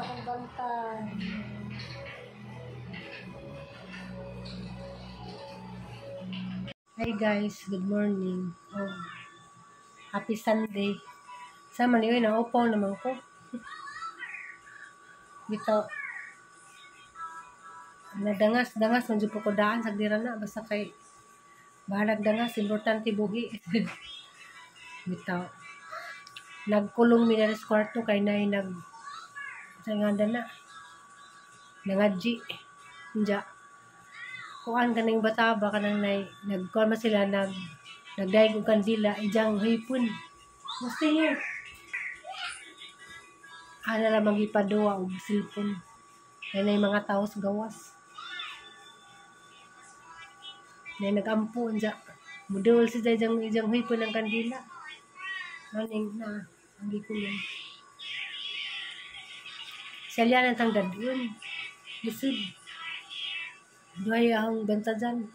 Akong bantay. Hi guys, good morning. Oh, happy Sunday. Sama niyo, naupaw naman ko. Dito. Nadangas-dangas, medyo po ko daan, sagdira na. Basta kay, bahalag dangas, importante buhi. Bitaw. Nagkulong mi na sa kwarto kay nay nag sa nga na. Nangadji. Inja. Kuan kaning bata ba kanang nay nagkuan man sila nagdayeg og kandila ijang hipon. Basta here. Ana ra magipaduwa og cellphone. Kay nay mga tao sa gawas. Nay nagampo unja. Mudol si ijang hipon ng kandila. Aning na ang gikulong. Salya na tang dadun. Lisod. Duhay akong benta dyan.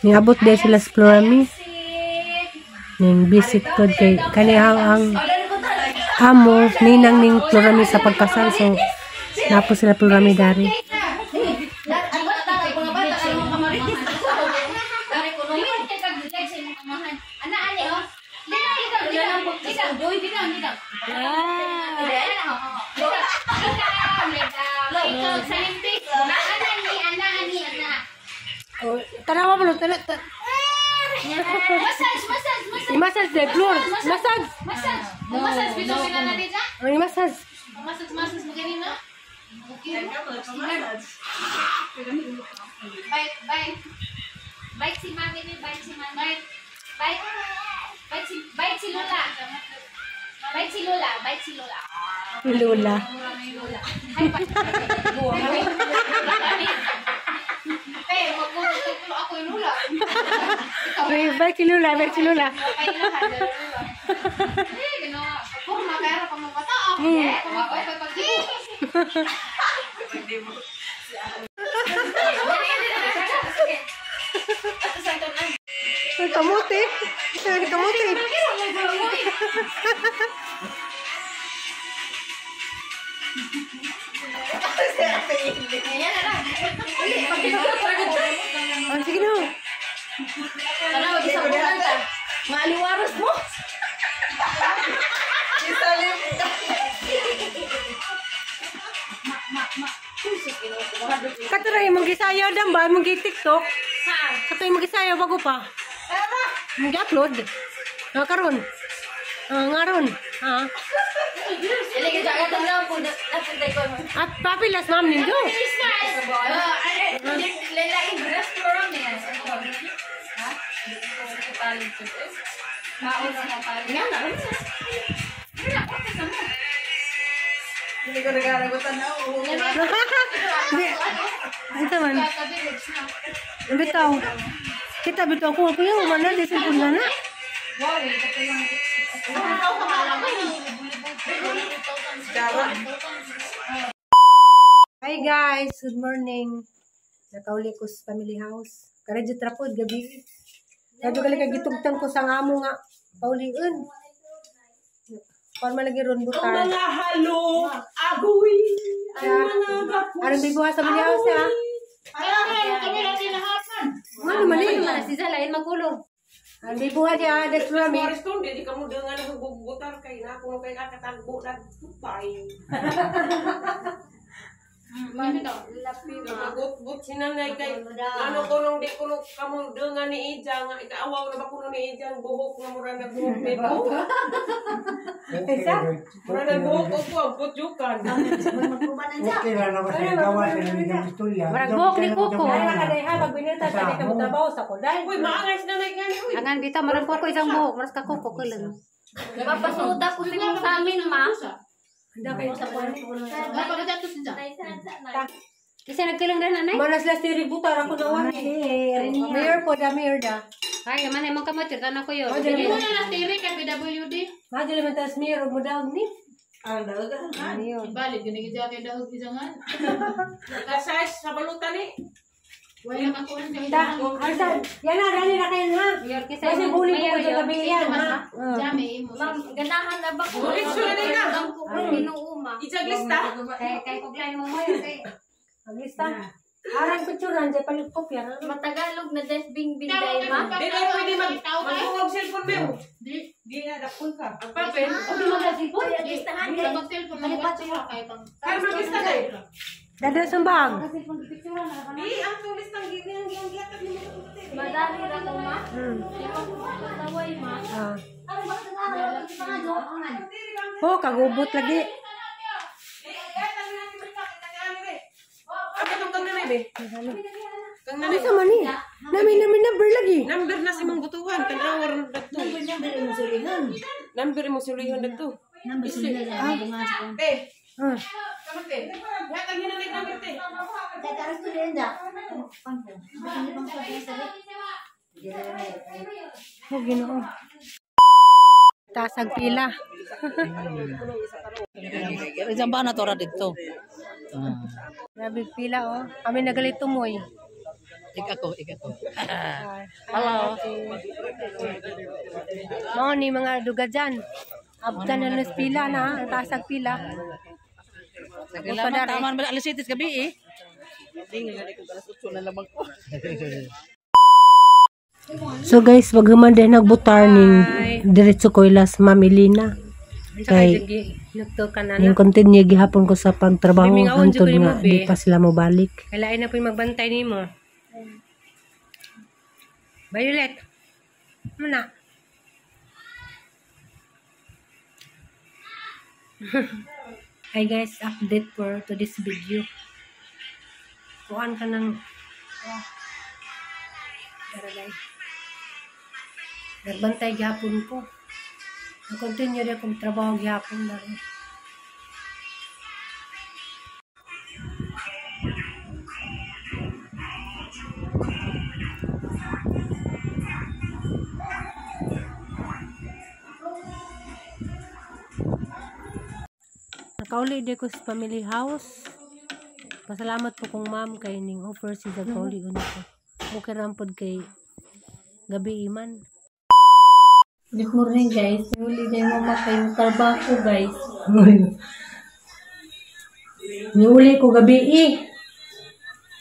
Niabot din sila sa Florami. Ning visit ko kay kanihang ang amo ninang ning Florami sa pagkasal, so napo sila Florami dari. Tanawa mo, tanawa. Massage, massage, massage. I-massage de Flor. Massage. Massage. Massage bitaw sila na dito. Ang i-massage. Massage, massage mo ganina. Okay. Bite, bite. Bite si mami ni, bite si mami. Bite. Bite. Bite si, bite si Lola. Bite si Lola, bite si Lola. Lola. Hi, bite. Eh, magkukulo ako yung Lola. Bite si Lola, bite si Lola. Eh, gano'n. Purma, kaya pa mga bata. Kamuti. Kamuti. Oh, sige na. Maaliwaros mo. Isalim ka. Kato na yung mag-isayaw dyan ba? Mag-TikTok? Kato yung mag-isayaw bago pa. Mag-upload. Karon. Ngaron. At papilas ma'am ninyo. Hindi ko nagaragutan na. Ito man. Bitaw. Kita bitaw ko. Kuya, wala na. Cellphone na na. Hi guys! Good morning. Nakauli ko sa family house. Karadyo trapod, gabi. Radyo gali kay gitugtang ko sa amo nga. Pauliun. Kuan man lagi ron butar. Ang mga halo, agoy. Ang mga gapos. Anong bibuha sa family house ha? Ano man eh? Si Zalain magulong. Ang bibuha niya, that's rami. Forest di ka mo dengan nagbubutar kay na kung kay kakatagbo nagtupay. Magut-gut si nanay kay ano ko nung di ko kamo dengan ni Ija nga ikaawaw na ba kuno ni Ija ang buhok nga mura nagbuhok nito. Isa? Mura nagbuhok ko ang putyukan. Okay lang naman sa gawa sila ni Jang Istorya. Murag buhok ni Coco. Ay, makadayha, pag binita, sa ka mo sa kuday. Uy, maangay si nanay gani uy. Angan bitaw marang kuko isang buhok, maras ka kuko ko lang. Napapasuda ko sa amin, ma. Handa kayo sa kuwan. Kasi nagkilang na nanay. Manas last year, butar ako na wala. Mayor po da, mayor da. Ay, man ay mong kamot, tan ako yun. Oh, dili mo na lang tiri kay PWD. Madili man tas mayor og mudaog ni. Ano yun? Balik, ganyan dyan kayo dahog isangan. Nagka-size sa balutan eh. Wala ka kuhan sa Ta, Arsan, yan na, dali na kayo ha. Kasi huli ko sa gabi yan ha. Jami, imo. Ma'am, ganahan na ba ko? Ulit, sure na ka. Kinuuma. Ijaglista. Kay kuglain mo mo yun. Kay Aglista. Arang picture nandiyan palit kopya. Matagalog na des bing binday ma. Di na pwede mag-tungog cellphone mo. Di. Di na, dakpon ka. Ang papel. Listahan Di kay. mag-cellphone, mag-watch ka kay pang. Kaya mag-lista tayo. Dada sa bag. Di, ang tulis ng gini ang giyang giyang mo. Madali ra ko ma. Mataway ma. Ah. Oh, kagubot lagi. Apa itong kang nanay, be? Kang nanay. Ano sa mani? Namin namin number lagi. Number na si mong butuhan. Tanawar na dagto. Number mo sulihan dagto. Number sulihan. Te. Ah. Kamu te. Hatag ni nanay number te. Oh, Ginoo. Taas ang pila. Isang ba na tora dito? Grabe pila oh. Kami nagalito mo eh. Ikako, ikako. Hello. Mao ni mga duga dyan. Abtan na nas pila na, ang taas ang pila. Naglaman taman ba alas 7 gabi eh. So guys, wag man din nagbutar ning diretso ko ilas Ma'am Elena. Kay ning continue gihapon ko sa pagtrabaho hantod nga di pa sila mobalik. Kailain na po yung magbantay nimo. Violet. Muna. Hi guys, update for to this video. Kuan ka ng Tara guys. Nagbantay gihapon ko. Nag-continue rin akong trabaho gihapon na rin. Nakauli di ko sa family house. Pasalamat po kong ma'am kay ning offer si Zagkauli uno ko. Okay ra pod kay gabi iman. Good morning guys. Huli din mo makay trabaho guys. Niuli ko gabi eh.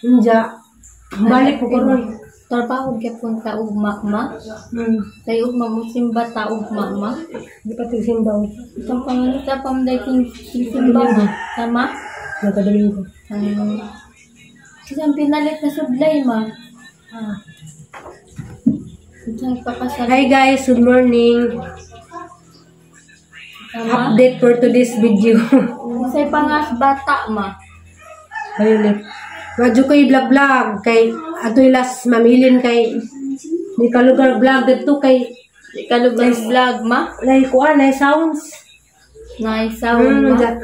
Inja. Balik ko karon. Trabaho gyapon ta ugma ma. Kay ugma mo simba ta ugma ma. Di pa tigsimba. Itong pangalita pamday king simba ma. Tama? Nagkadaling ko. Isang pinalit na sublay ma. Ah. Isang pakasal. Hi guys, good morning. Tama? Update for today's video. Isay pangas bata ma. Violet. Radyo ko i-vlog-vlog kay atoy last mamilin kay ni kalugar vlog dito kay Di kalugar vlog ma. nay kuan nay sounds. Nice sound ma.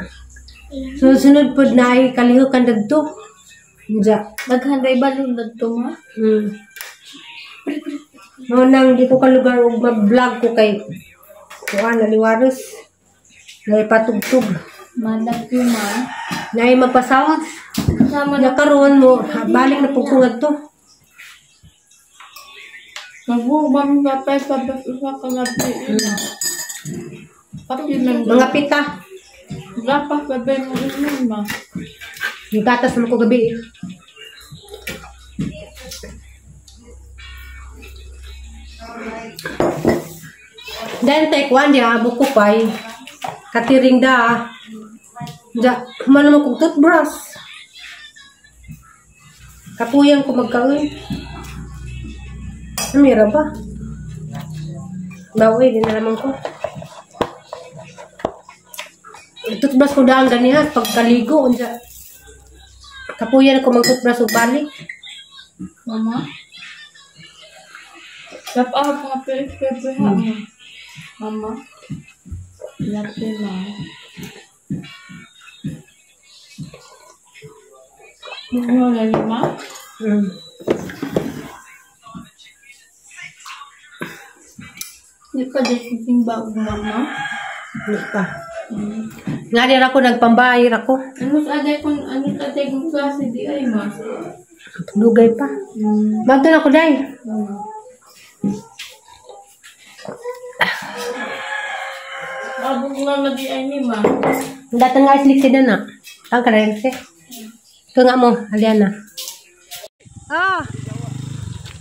So sunod pod na ay kalihukan dadto. Ja. Daghan ray balon dadto ma. Mao nang di ko kalugar og mag-vlog ko kay kuan naliwaros. Nay patugtog. Malag yun ma. Nay magpa-sounds. Sama na Nakaroon mo, balik na pug ko ngadto. Nagubang kapay sa usa ka gabi. Mga pita. Dapat gabi mo inom ma. Yung gatas naman ko gabi eh. Then take one dia amo ko pay. Katiring da. Ja, humano mo kong toothbrush. Kapuyan ko magkaon. Amira ba? Bawi, di na naman ko. Toothbrush ko daan ganiha pagkaligo unsa. Kapuyan ko mag-toothbrush ug balik. Mama. Dapat mga pepe ha. Mama. Lapi ma. Wala ma. Di pa din simba ug mama. Di pa. Nga dira ko nagpambahay ra ko. Ano sa aday kung ano sa aday kung klase di ay ma. Dugay pa. Magto na ko day. Abog lang na di ay ni ma. Datan nga islik si na. Ang karense. Ito nga mo, Aliana. Ah.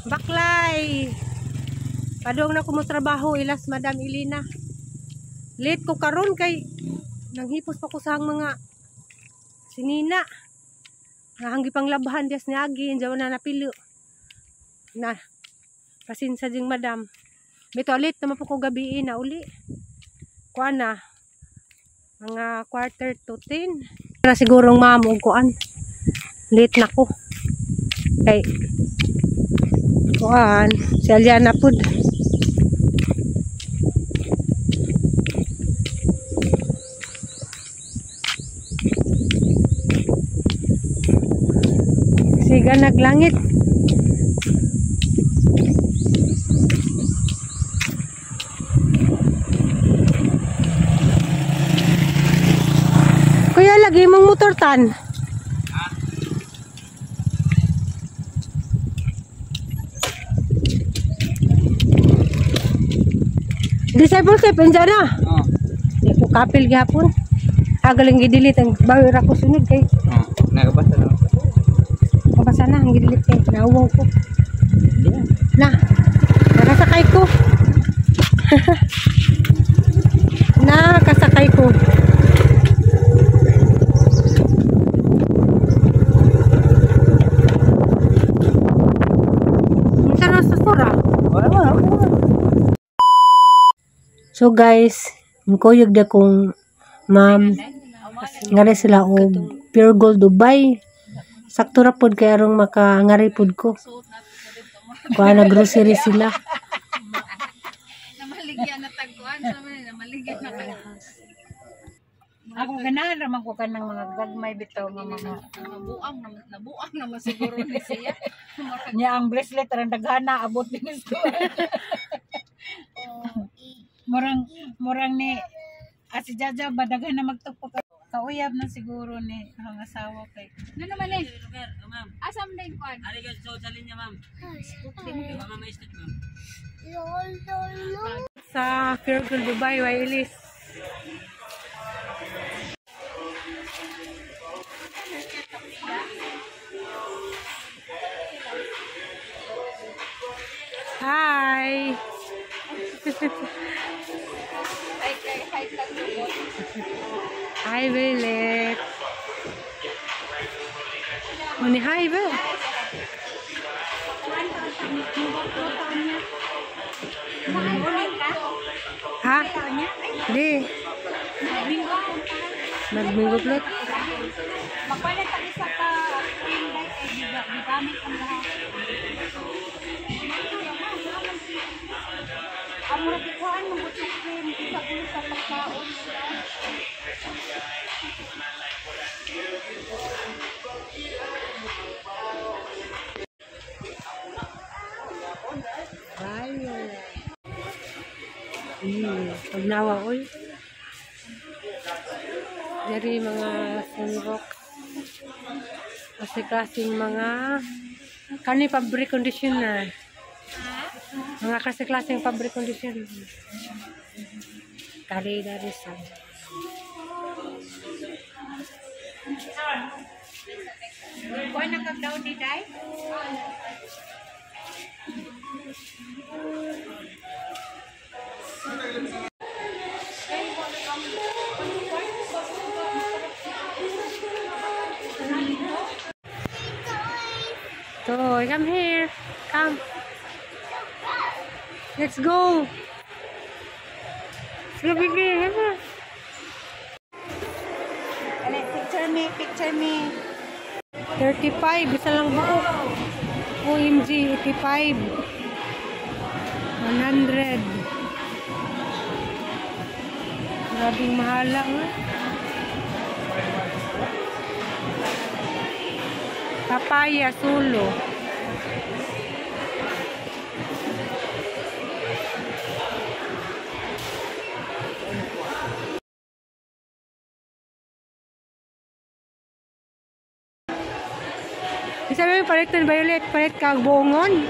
Baklay. Padong na ko mo trabaho ilas Madam Elena. Late ko karon kay nanghipos pa ko sa mga sinina. Nahanggi pang labhan dias niagi, jawa na napilo. Na. Pasinsa jing madam. Bito late naman po ko gabi na uli. Kuan na. Mga 9:45. Na sigurong ma'am og kuan. Late na ko. Kay kuan, si Aliana pud. Siga naglangit. Kuya, lagi mong motor tan. Disciple kay penja na. Oh. Di ko kapil gihapon. Agaling gidelete ang bawi ra ko sunod kay. Oh, nakabasa na. Kabasa na ang gidelete kay nauwaw ko. Na. Nakasakay ko. Nakasakay ko. Unsa na sa sura? Wala. So guys, kuyog da kong ma'am ngari sila og Pure Gold Dubai. Sakto ra pod kay arong makangari pod ko. Kuha na grocery sila. Namaligyan na tagkuan sa man, namaligyan na ka. Ako ganahan ra man ko kanang mga gagmay bitaw nga mga Nabuang naman, nabuang naman siguro ni siya. niya ang bracelet ran daghana abot din sa. Murang ni si Jaja ba daghan na magtugpok. Kauyab na siguro ni ang asawa kay. Ano naman eh? Asam na yung kuan? Sa Pure Gold Dubai, Wailis. Hi. Hi, Violet. Muni hi, Vil. Ha? Di. Magminggo plot. Magpalit ang isa ka cream light ay gigamit ang lahat. Amura gikuan mong gusto cream isa ko sa pagkaon. Violet. Pagnawa oy. Dari mga sunrock. Kasi-klaseng mga kani fabric conditioner. Mga klase-klaseng fabric conditioner. Kari dari sa. Kuan na kag daw ni Day? Toy, come here. Come. Let's go. Let's go, baby. Come here. Picture me, picture me. 35, isa lang buok. OMG, 85. 100. Grabing mahala nga. Papaya, solo. Isa may palit ng violet, palit ka buongon.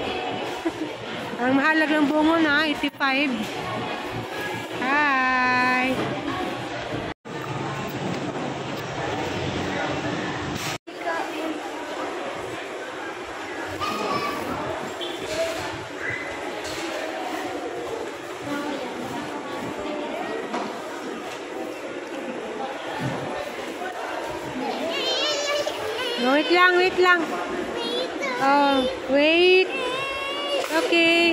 Ang mahalaga ng buongon ha, 85. Hi. Wait lang, wait lang. Oh, wait. Okay.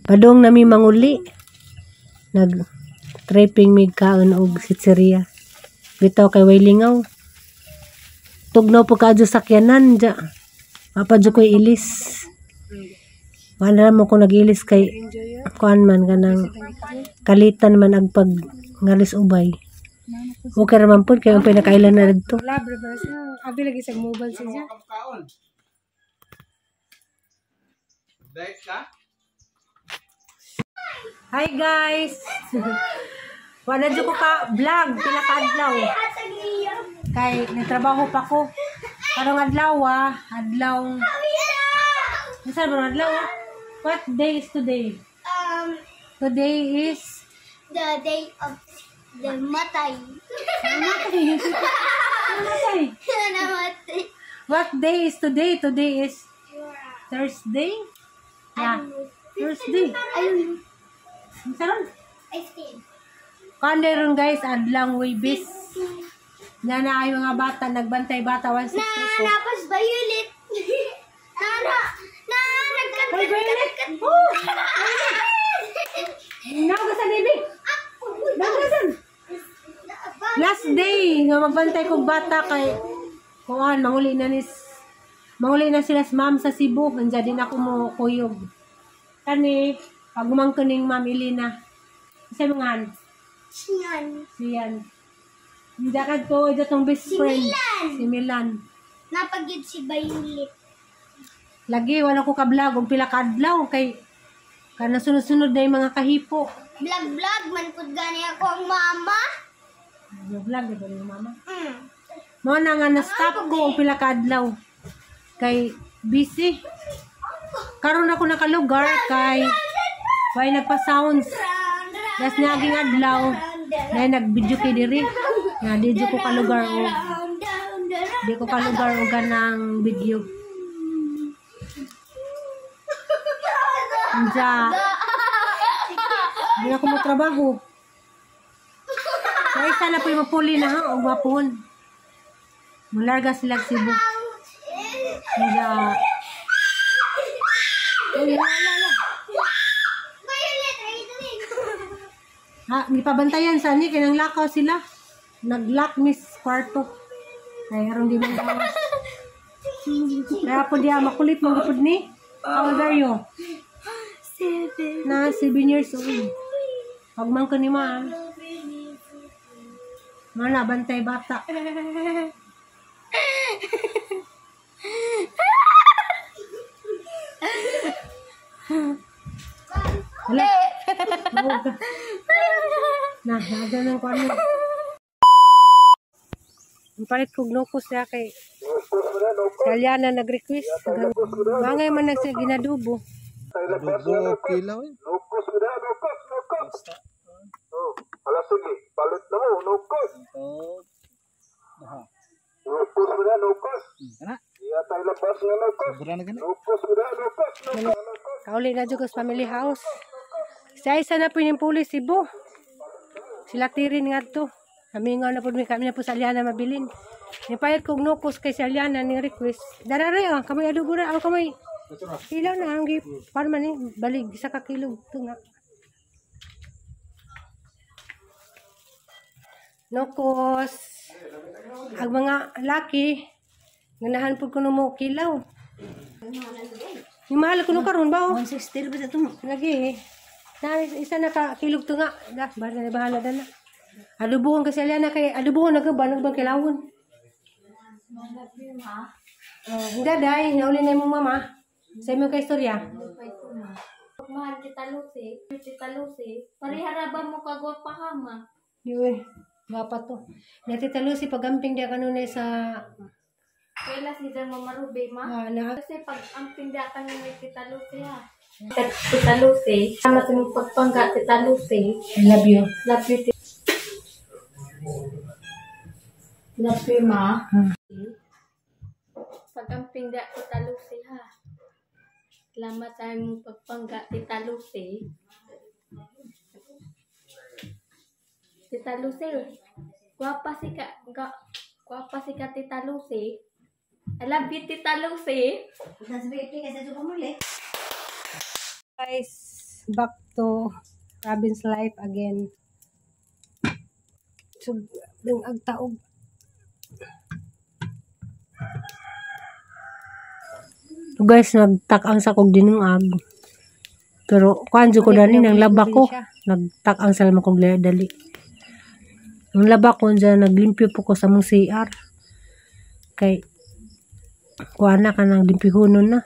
Padong nami manguli. Nag tripping mig kaon og sitseria. Bitaw kay way lingaw. Tugnaw po kaadyo sakyanan dya. Mapa jud ko'y ilis. Wala mo ko nag-ilis kay kuan man kanang kalitan man ag pag ngalis ubay. Okay ra man pud kay ang pinakailan na didto. Abi lagi sa mobile siya. Hi guys. Wala jud ko ka vlog pila ka adlaw. Kay nagtrabaho pa ko. Karong adlaw ah, adlaw. Unsa ba adlaw? What day is today? Today is the day of the matay. Namatay. Namatay. What day is today? Today is Thursday. Yeah. Thursday. Ayun. Unsa ron? Ice cream. Kanday ron guys, adlang Huwebes. Na na ay mga bata, nagbantay bata 163. Na napas violet. Na na na nagkat. Ay, violet. Oh! Naugasan, baby. Naugasan. Last day nga magbantay kog bata kay kuan manguli na sila sa ma'am sa Cebu. Andiyan din ako mo kuyog. Kani pagumangko ning Ma'am Elena. Sa mga Siyan. Siyan. Hindi ko ito tong best friend. Si Milan. Si Milan. Napagyud si Violet. Lagi wala ko ka-vlog og pila ka adlaw kay kana sunod-sunod na yung mga kahipo. Vlog-vlog man pud gani ako ang mama. Vlog di ba yung mama? Mm. Mo na nga na-stop ko og pila ka adlaw kay busy. Karon ako nakalugar kay way nagpa-sounds. Das naging adlaw na nag-video kay diri. Nga di ko kalugar og di ko kalugar og ganang video. Unja. Di ako mo trabaho. Kaya sana po yung mapuli na ha og mapun. Mularga sila sa Cebu. Unja. Uy, wala. Ha, gipabantayan sa ni kay nang lakaw sila. Nag-lock miss kwarto. Kay aron di man gawas. Kaya po diya makulit man gud ni. How old are you? 7. Na 7 years old. Pagmangko ni ma. Mana bantay bata. Wala. Na, naga ng kuan mo. Ang palit kog nukos siya kay Kaliana nag-request. Mangay man nagsa ginadubo. Adobo kilaw eh. Nukos na, nukos, nukos. Oh, ala sige, palit na mo, nukos. Nukos na, nukos. Kana. Iya tayo labas nga nukos. Sobra na gani. Nukos na, nukos, nukos, nukos. Kauli na jud ko sa family house. Sa isa na po yung pulis Cebu. Sila tirin nga to. Kami nga na po kami na po sa Aliana mabilin. Nipalit kog nukos kay si Aliana ning request. Darare ah, kamay adubo ra, aw kamay. Ilaw na ang gi paano man ni balig isa ka kilo to nga. Nukos. Ang mga laki ganahan pud kuno mo kilaw. Ni mahal kuno karon ba? 160 ba ito? Lagi. Na, isa na ka kilog to nga. Da, bahala bahala na. Adubuhon kasi Aliana kay adubuhon na ka ba bang kilawon. Hindi day, nauli na imong mama. Sa imong ka istorya. Mahal kita Lucy, Tita Lucy. Parihara ba mo kagwapa ha ma? Di uy, gwapa to. Na Tita Lucy pagamping dia kanunay sa Kaila si Jan Mama Ruby ma. Na kasi pag amping dia kanunay Tita Lucy ha. Tita Lucy, sama sa mong pagpangga Tita Lucy. I love you. Love you, Tita. Love you, ma. Pag-amping dia Tita Lucy ha. Salamat sa imong pagpangga Tita Lucy. Tita Lucy, gwapa si ka, gwapa si ka Tita Lucy. I love you, Tita Lucy. Guys, back to province life again. So, dungag taog. So guys, nagtak-ang sa kog dinungag. Pero kuan jud ko dani nang laba ko, nagtak-ang sa lamang kog dali. Ang laba ko dyan, naglimpyo po ko sa mong CR. Kay kuan na kanang limpyohonon na.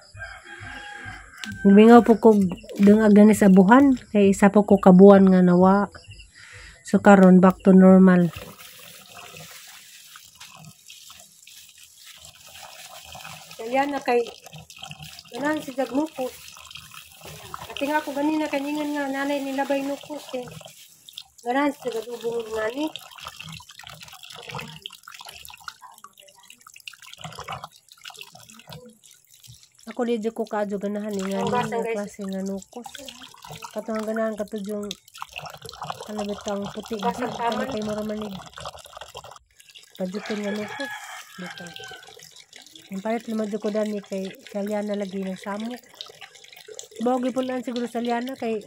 Mingaw po ko dungag dani sa buhan kay isa po ko kabuan nga nawa. So karon back to normal. Kaya na kay ganan si Jagnukos. Ati nga ako ganina kaningan nga nanay nila bay nukos eh. Ganan si Jagadubong nani. Ako di ko kaadyo ganahan ni nga nga klase nga nukos. Katong ganahan katudjong kanabitang puti kani kay mura manig. Pajuton nga nukos. Dito. Ang palit naman ko dani kay Saliana lagi ng samok. Bago gipunan siguro Saliana kay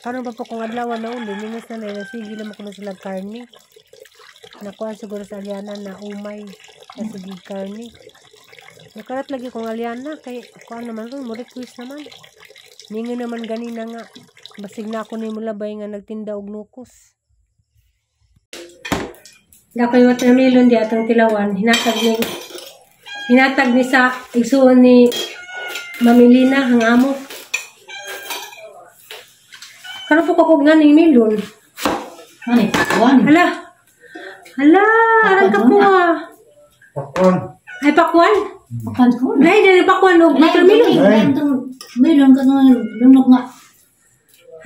karon pa po kung adlaw na uli minus na na sige naman kuno sila karne. Nakuha siguro sa Aliana na umay sa sige karne. Nakarat lagi kong Aliana kay kuan naman ron mo request naman. Ningon naman ganina nga basig na ako ni mulabay nga nagtinda og nukos. Dakoy watermelon di atong tilawan hinatag ni sa igsuon ni Mamilina ang amo. Karon po ko nga ning melon. Ay, pakwan. Hala. Hala, aran ka po ah. Pakwan. Ay, pakwan? Pakwan ko. Nay, dali pakwan og watermelon. Melon ka nga lunok nga.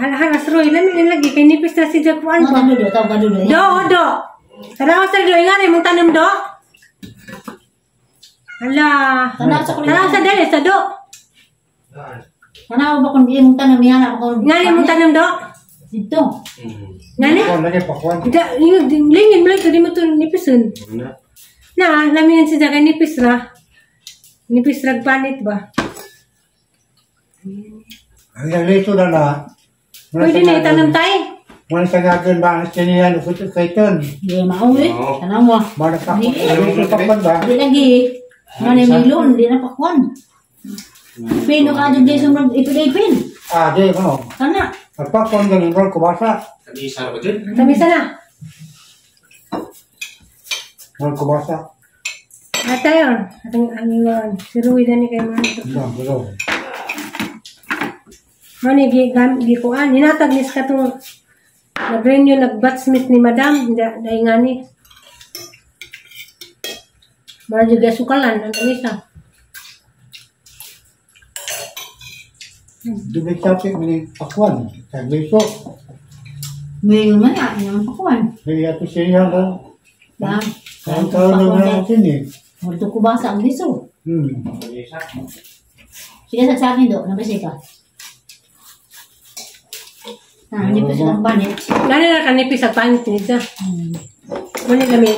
Hala, hala, Roy, lami lagi kay nipis na si Jack kuan pa. Do, do. Tanaw sa do, ingani mong tanom do. Hala. Tanaw sa dali sa do. Tanaw ba kung di mong tanom yan ako. Ngani mong tanom do? Dito. Ngani? Pakwan. Da, lingin mo lang di mo to nipison. Na, lami si Jack nipis ra. Nipis rag panit ba? Ang lito na na. Pwede na itanong tayo. Wala sa gagawin ba ang sinihan o kuto kaiton? Hindi, mauwi. Tanaw mo. Wala sa pakwan ba? Hindi lagi. Mga milon, hindi na pakwan. Pino ka doon din sa mga ipin-ipin. Ah, di, ano? Tana. Pagpakwan ganun, roll, kubasa. Tamisa na ba dyan? Tamisa na. Roll, kubasa. Ah, tayo. Ating ang iwan. Si Rui na ni kay mga ito. Ano, Mani, gikuan. Hinatag nis ka itong nag-renew, nag-batsmith ni Madam. Dahil nga ni. Mara juga sukalan. Ang tamisa. Dumi sa atin, pakwan. Tagliso. May man na, yung pakwan. May ato siya ko. Ba? Ang tao na natin eh. Multo ko ba sa agliso? Sige sa akin do, nabasi ka. Ah, nipis ang panit. Lalo na kanipis ang panit nito. Mani lami.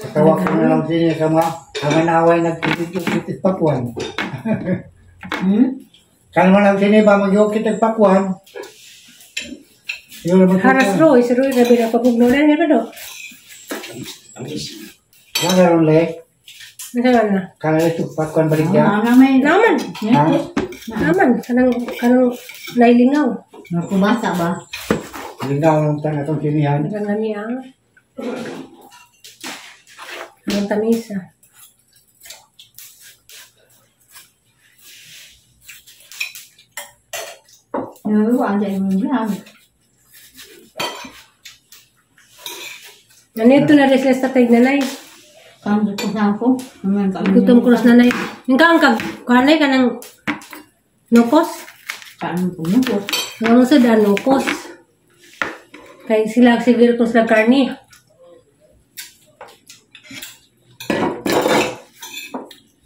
Tawag ko na lang siya sa mga kamanaway nagtitit pakwan. Kalma lang sini ba magyokit ang pakwan? Haras Roy, si Roy rabi na pagugno na niya ba do? Nagaroon le. Nagaroon na. Kaya ito pakwan balik niya. Naman. Naman. Kanang nailingaw. Nakubasa ba? Lingaw ng tan atong sinihan. Ang lami ang. Ang tamis ah. Nanito na rin sila sa tatay nanay. Gutom ko na nanay. Yung kang kag, kanay ka ng nukos? Nukos? Ang sa da nukos. Kay sila siguro ko sila karni.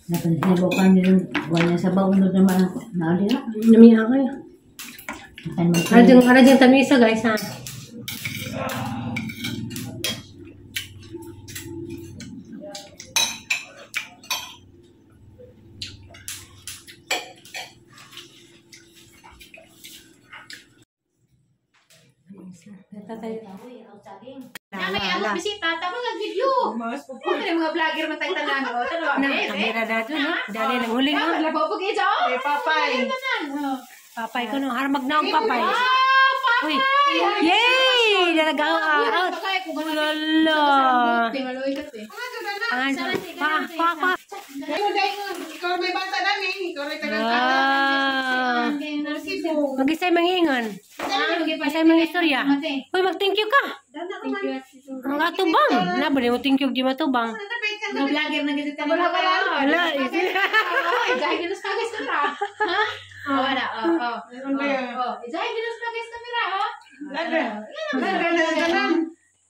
Napansin ko nila, wala sa baunod naman ako. Naali na. Namiya kayo. Ara dyan tamisa guys ha. Na may among bisita, tama nga video. Ano yung mga vlogger man tayong tanan. O, tanawa. Na, kamera na dyan, no? Dali ng huling, no? Labobog ito. Eh, papay. Papay ko, no? Harmag na ang papay. Ah, Uy! Yay! Nalagaw out. Lala. Pa, pa, pa. Ikaw may bata namin. Ikaw may tagang Ah. Mag-isay mangingon. Isay mga istorya. Uy, mag-thank you ka. Ang atubang. Na, ba mo thank you di matubang. Mga vlogger na ganito. Wala. Ijahe minus pagay sa kamera. Ha? Oh, wala. Oh, oh. Oh, ijahe minus pagay sa kamera, ha?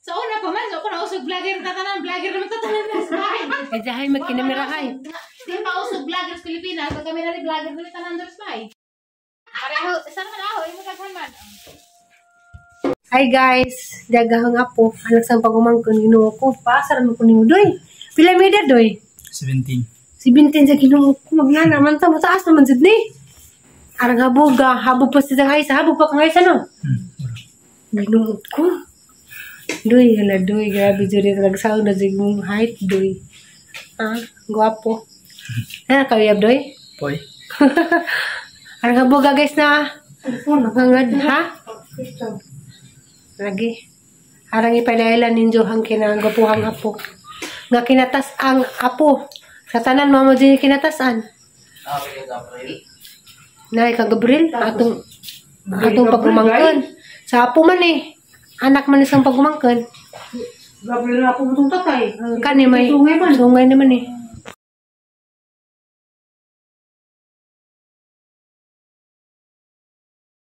Sa una pa man, so ako na usog vlogger tatanan, vlogger naman tatanan na sa bahay. Ijahe magkinamirahay. Di pa usog vlogger sa Pilipinas, pag kami na rin vlogger naman tanan doon sa bahay. Pareho, saan man ako, imo daghan man. Hi guys, dagahang apo. Anak sang pagumangkon Ginoo ko. Pasar man ko nimo doy. Pila may edad doy? 17. 17 sa Ginoo ko magnana man ta mataas naman jud ni. Arang haboga, habog pa sa Aisa, habog pa kang Aisa no. Ginoo ko. Doy, hala doy, grabe jud ni nagsaon na jud mong height doy. Ah, guwapo. Ha, kawiyab doy? Poy. Arang haboga guys na. Hangad ha? Lagi. Arang ipadailan ninyo ang kinagwapuhang apo. Nga kinatas ang apo. Sa tanan mamo din kinatasan. Nay ka Gabriel atong pagumangkon. Sa apo man eh. Anak man isang pagumangkon. Gabriel na po itong tatay. Kani may sungay naman eh.